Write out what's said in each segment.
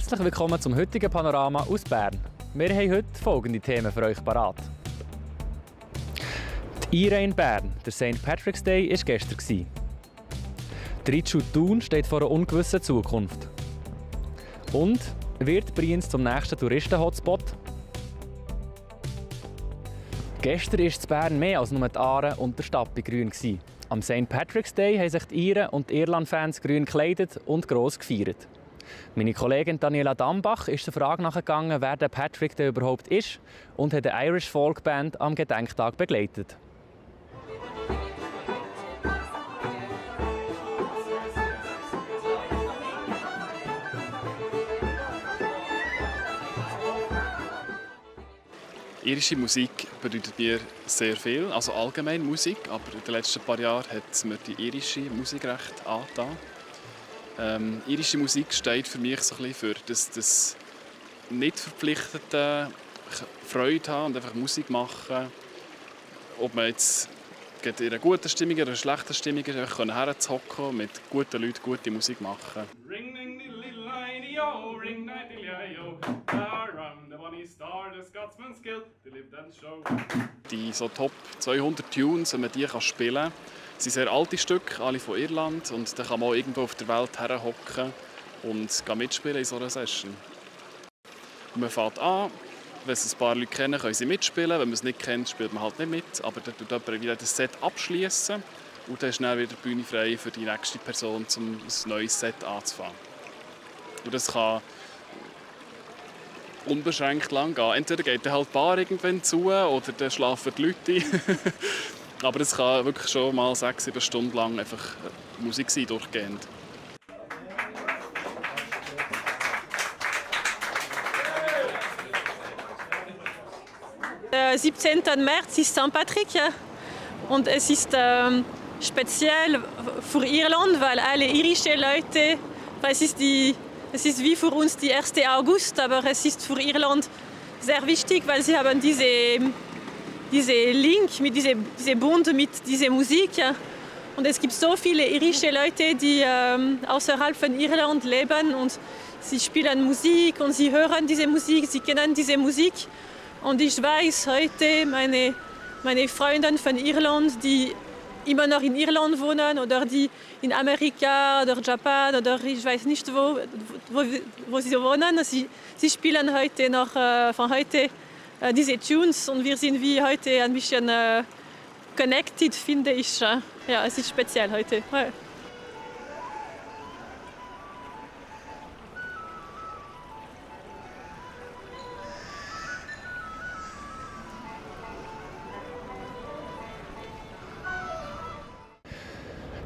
Herzlich willkommen zum heutigen Panorama aus Bern. Wir haben heute folgende Themen für euch parat. Die IRA in Bern, der St. Patrick's Day, war gestern. Die Reitschule Thun steht vor einer ungewissen Zukunft. Und wird Brienz zum nächsten Touristen-Hotspot? Gestern war in Bern mehr als nur die Aare und der Stappi grün. Am St. Patrick's Day haben sich die Iren und die Irland-Fans grün gekleidet und gross gefeiert. Meine Kollegin Daniela Dambach ist der Frage nachgegangen, wer der Patrick denn überhaupt ist, und hat eine Irish Folk Band am Gedenktag begleitet. Irische Musik bedeutet mir sehr viel, also allgemein Musik, aber in den letzten paar Jahren hat es mir die irische Musik recht angetan. Irische Musik steht für mich so ein bisschen für das nicht verpflichtete Freude haben und einfach Musik machen. Ob man jetzt in einer guten Stimmung oder einer schlechten Stimmung ist, einfach herzuhocken, mit guten Leuten gute Musik machen. Die so Top 200 Tunes, wenn man die spielen kann, sind sehr alte Stücke, alle von Irland. Und da kann man auch irgendwo auf der Welt herhocken und mitspielen in so einer Session. Und man fängt an, wenn es ein paar Leute kennen, können sie mitspielen. Wenn man es nicht kennt, spielt man halt nicht mit. Aber dann tut jemand wieder das Set abschließen und dann ist dann wieder die Bühne frei für die nächste Person, um ein neues Set anzufangen. Und das kann unbeschränkt lang gehen. Entweder geht dann halt die Bar irgendwann zu oder dann schlafen die Leute ein. Aber es kann wirklich schon mal 6-7 Stunden lang einfach Musik sein, durchgehend. Der 17. März ist St. Patrick und es ist speziell für Irland, weil alle irischen Leute, es ist wie für uns der 1. August, aber es ist für Irland sehr wichtig, weil sie haben diese Link, mit diese Bund mit dieser Musik. Und es gibt so viele irische Leute, die außerhalb von Irland leben und sie spielen Musik und sie hören diese Musik, sie kennen diese Musik. Und ich weiß heute, meine Freunde von Irland, die immer noch in Irland wohnen oder die in Amerika oder Japan oder ich weiß nicht wo sie wohnen, sie spielen heute noch von heute diese Tunes und wir sind wie heute ein bisschen connected, finde ich. Ja, es ist speziell heute. Ja.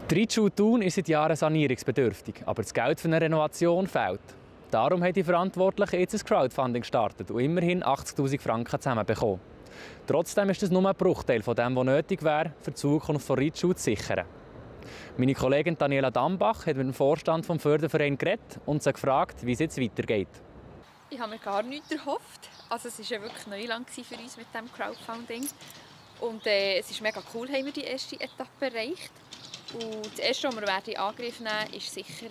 Die Reitschule Thun ist seit Jahren sanierungsbedürftig, aber das Geld für eine Renovation fehlt. Darum haben die Verantwortlichen jetzt ein Crowdfunding gestartet und immerhin 80'000 Franken zusammenbekommen. Trotzdem ist das nur ein Bruchteil von dem, was nötig wäre, für die Zukunft der Reitschule zu sichern. Meine Kollegin Daniela Dambach hat mit dem Vorstand des Fördervereins geredet und sie gefragt, wie es jetzt weitergeht. Ich habe mir gar nichts erhofft. Also es war ja wirklich Neuland für uns mit dem Crowdfunding. Und es ist mega cool, haben wir die erste Etappe erreicht. Und das Erste, was wir in Angriff nehmen, ist sicher,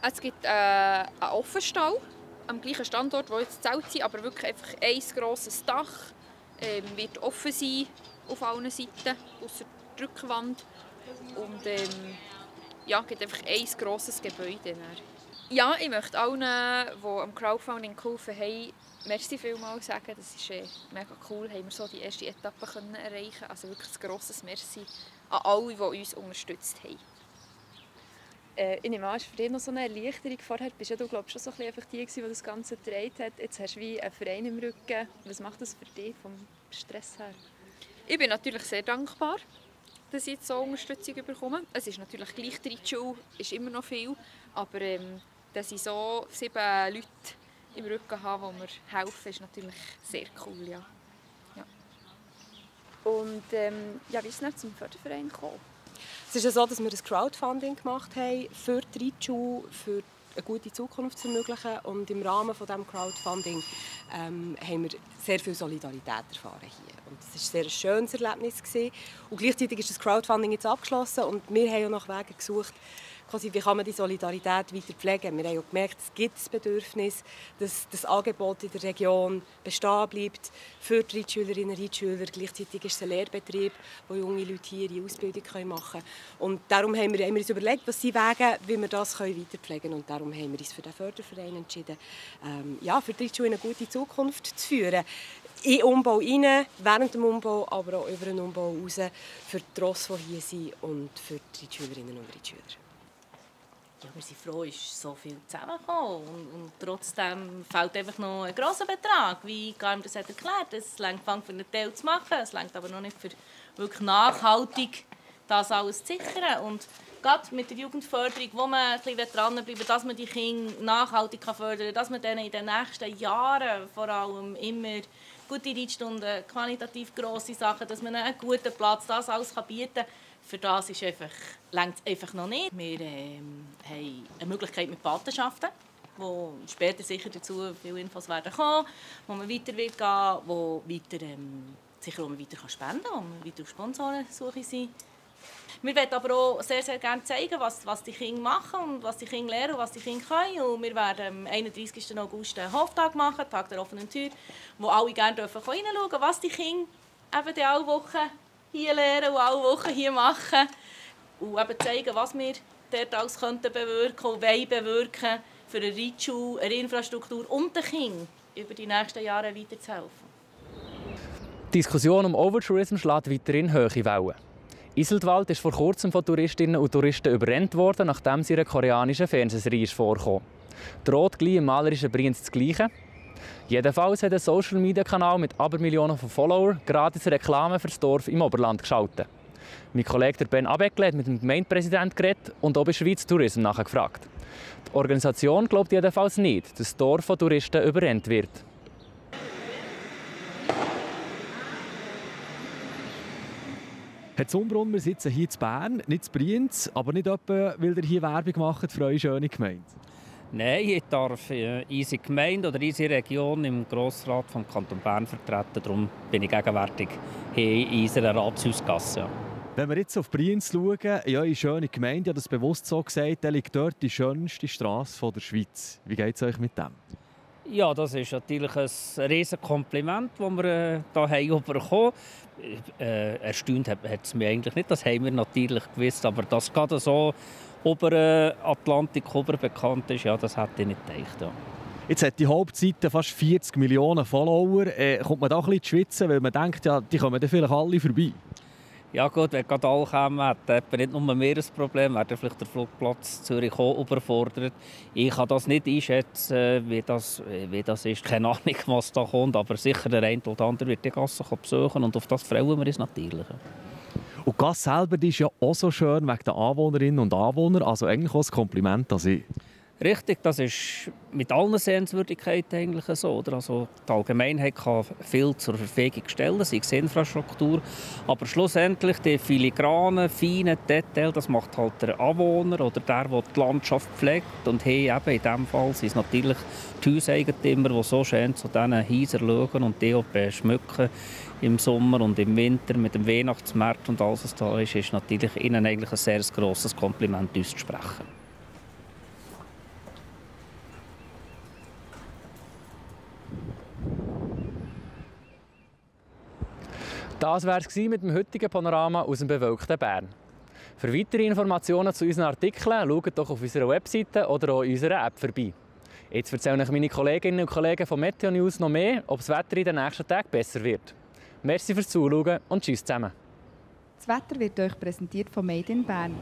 es gibt einen Offenstall am gleichen Standort, wo jetzt Zelt sind, aber wirklich einfach ein grosses Dach. Wird offen sein auf allen Seiten, ausser der Rückwand. Und ja, es gibt einfach ein grosses Gebäude. Ja, ich möchte allen, die am Crowdfunding geholfen haben, merci vielmals sagen. Das ist mega cool, haben wir so die erste Etappe erreichen können. Also wirklich ein grosses Merci an alle, die uns unterstützt haben. Ich nehme an, es ist für dich noch so eine Erleichterung. Vorher bist du, glaube ich, schon so ein bisschen die, die das Ganze getragen hat. Jetzt hast du wie einen Verein im Rücken. Was macht das für dich vom Stress her? Ich bin natürlich sehr dankbar, dass ich jetzt so Unterstützung bekomme. Es ist natürlich gleich, die Reitschule ist immer noch viel, aber dass ich so 7 Leute im Rücken habe, die mir helfen, ist natürlich sehr cool. Ja. Ja. Und ja, wie ist es dann zum Förderverein gekommen? Es ist ja so, dass wir ein Crowdfunding gemacht haben für die Reitschule, für eine gute Zukunft zu ermöglichen. Und im Rahmen von diesem Crowdfunding haben wir sehr viel Solidarität erfahren hier. Und es war ein sehr schönes Erlebnis gewesen. Und gleichzeitig ist das Crowdfunding jetzt abgeschlossen und wir haben ja nach Wegen gesucht, quasi, wie kann man die Solidarität weiter pflegen. Wir haben auch gemerkt, es gibt ein Bedürfnis, dass das Angebot in der Region bestehen bleibt für die Reitschülerinnen und Reitschüler. Gleichzeitig ist es ein Lehrbetrieb, wo junge Leute hier ihre Ausbildung machen können. Und darum haben wir uns überlegt, was sind Wege, wie wir das weiter pflegen können. Und darum haben wir uns für den Förderverein entschieden, für die Reitschule eine gute Zukunft zu führen. In den Umbau rein, während dem Umbau, aber auch über den Umbau raus, für die Rosse, die hier sind und für die Reitschülerinnen und Reitschüler. Ja, wir sind froh, ist so viel zusammengekommen. Und trotzdem fehlt einfach noch ein grosser Betrag. Wie Carmen das hat erklärt, es reicht für einen Teil zu machen, es reicht aber noch nicht für wirklich nachhaltig das alles zu sichern. Und gerade mit der Jugendförderung, wo man ein bisschen dranbleiben will, dass man die Kinder nachhaltig fördern kann, dass man denen in den nächsten Jahren vor allem immer gute Reitstunden, qualitativ grosse Sachen, dass man einen guten Platz, das alles bieten kann. Für das reicht es einfach noch nicht. Wir haben eine Möglichkeit mit Patenschaften, wo später sicher dazu viele Infos werden kommen, wo man weiter wird gehen, wo sicher auch weiter spenden kann, wo wir weiter auf Sponsorensuche sind. Wir wollen aber auch sehr, sehr gerne zeigen, was die Kinder machen und was die Kinder lernen und was die Kinder können. Und wir werden am 31. August einen Hoftag machen, Tag der offenen Tür, wo alle gerne reinschauen dürfen, was die Kinder eben alle Wochen hier lernen und alle Wochen hier machen. Und eben zeigen, was wir dort alles bewirken und wollen bewirken, für eine Reitschule, eine Infrastruktur und den Kindern über die nächsten Jahre weiterzuhelfen. Die Diskussion um Overtourism schlägt weiterhin hohe Wellen. Iseltwald ist vor kurzem von Touristinnen und Touristen überrannt worden, nachdem sie in einer koreanischen Fernsehserie vorkam. Droht gleich im malerischen Brienz das Gleiche? Jedenfalls hat ein Social-Media-Kanal mit Abermillionen von Followern gratis Reklame für das Dorf im Oberland geschaltet. Mein Kollege Ben Abeckle hat mit dem Gemeindepräsidenten geredet und ob in Schweiz Tourismus nachgefragt. Die Organisation glaubt jedenfalls nicht, dass das Dorf von Touristen überrannt wird. Herr Zumbrunn, wir sitzen hier in Bern, nicht in Brienz, aber nicht etwa, weil ihr hier Werbung macht für eure schöne Gemeinde. Nein, ich darf unsere Gemeinde oder unsere Region im Grossrat vom Kanton Bern vertreten. Darum bin ich gegenwärtig hier in unserer Rathausgasse. Ja. Wenn wir jetzt auf Brienz schauen, in eure schöne Gemeinde, ich habe das bewusst so gesagt, da liegt dort die schönste Strasse der Schweiz. Wie geht es euch mit dem? Ja, das ist natürlich ein riesiges Kompliment, das wir hier bekommen haben. Erstaunt hat es mich eigentlich nicht, das haben wir natürlich gewusst, aber dass gerade so über Atlantik bekannt ist, ja, das hätte ich nicht gedacht. Ja. Jetzt hat die Hauptseite fast 40 Millionen Follower. Kommt man da ein bisschen zu schwitzen, weil man denkt, ja, die kommen dann vielleicht alle vorbei? Ja gut, wenn gerade alle kommen, hätte nicht nur mehr ein Problem, wäre vielleicht der Flugplatz Zürich auch überfordert. Ich kann das nicht einschätzen, wie das ist. Keine Ahnung, was da kommt, aber sicher der eine oder andere wird die Gasse besuchen und auf das freuen wir uns natürlich. Und die Gasse selber die ist ja auch so schön wegen der Anwohnerinnen und Anwohner, also eigentlich auch ein Kompliment an Sie. Richtig, das ist mit allen Sehenswürdigkeiten eigentlich so. Also die Allgemeinheit kann viel zur Verfügung stellen, sei es Infrastruktur. Aber schlussendlich die filigranen, feinen Details, das macht halt der Anwohner oder der die Landschaft pflegt. Und hier eben in diesem Fall sind es natürlich die Hauseigentümer, die so schön zu diesen Häusern schauen und die auch beschmücken im Sommer und im Winter mit dem Weihnachtsmarkt und alles, was da ist natürlich ihnen eigentlich ein sehr grosses Kompliment auszusprechen. Das war es mit dem heutigen Panorama aus dem bewölkten Bern. Für weitere Informationen zu unseren Artikeln schaut doch auf unserer Webseite oder auch in unserer App vorbei. Jetzt erzählen euch meine Kolleginnen und Kollegen von Meteo News noch mehr, ob das Wetter in den nächsten Tagen besser wird. Merci fürs Zuschauen und tschüss zusammen. Das Wetter wird euch präsentiert von Made in Bern.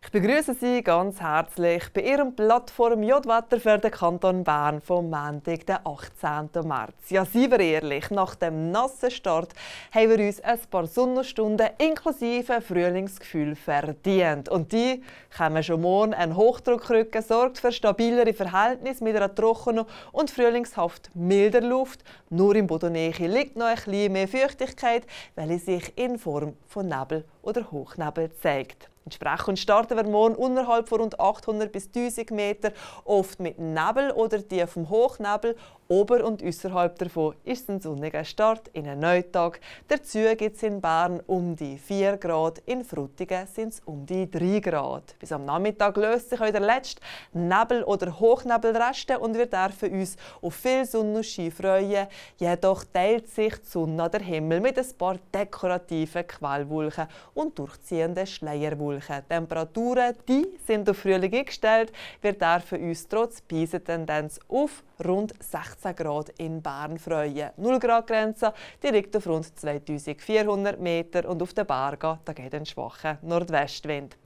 Ich begrüße Sie ganz herzlich bei Ihrem Plattform Jodwetter für den Kanton Bern vom Montag, den 18. März. Ja, seien wir ehrlich, nach dem nassen Start haben wir uns ein paar Sonnenstunden inklusive Frühlingsgefühl verdient. Und die kommen schon morgen. Ein Hochdruckrücken sorgt für stabilere Verhältnisse mit einer trockenen und frühlingshaft milder Luft. Nur im Bodennähe liegt noch ein bisschen mehr Feuchtigkeit, weil sie sich in Form von Nebel oder Hochnebel zeigt. Entsprechend starten wir morgen unterhalb von rund 800 bis 1000 Meter, oft mit Nebel oder tiefem Hochnebel. Ober- und außerhalb davon ist es ein sonniger Start in einen Neutag. Dazu gibt es in Bern um die 4 Grad, in Frutigen sind es um die 3 Grad. Bis am Nachmittag löst sich auch der letzte Nebel- oder Hochnebelrest und wir dürfen uns auf viel Sonne und Ski freuen. Jedoch teilt sich die Sonne an den Himmel mit ein paar dekorativen Quellwolken und durchziehenden Schleierwolken. Temperaturen die sind auf Frühling eingestellt. Wir dürfen uns trotz Beisentendenz auf rund 16 Grad in Bern freuen. 0 Grad Grenze die liegt auf rund 2400 Meter und auf den Bergen da geht ein schwacher Nordwestwind.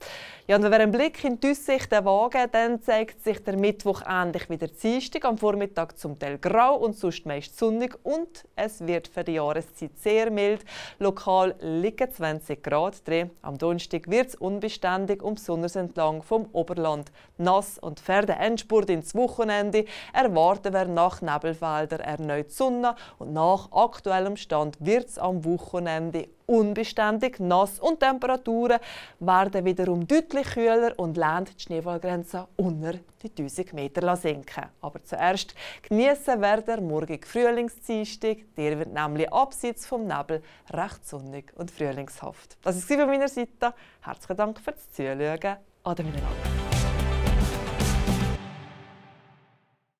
Ja, und wenn wir einen Blick in die Aussicht wagen, dann zeigt sich der Mittwoch ähnlich wie der Dienstag. Am Vormittag zum Teil grau und sonst meist sonnig und es wird für die Jahreszeit sehr mild. Lokal liegen 20 Grad drin. Am Donnerstag wird es unbeständig und besonders entlang vom Oberland nass und für den Endspurt ins Wochenende erwarten wir nach Nebelfeldern erneut Sonne und nach aktuellem Stand wird es am Wochenende unbeständig, nass und Temperaturen werden wiederum deutlich kühler und lassen die Schneefallgrenze unter die 1000 Meter sinken. Aber zuerst genießen wir den morgigen Frühlingsdienstag. Der wird nämlich abseits vom Nebel recht sonnig und frühlingshaft. Das war von meiner Seite. Herzlichen Dank fürs Zuschauen. Ade miteinander.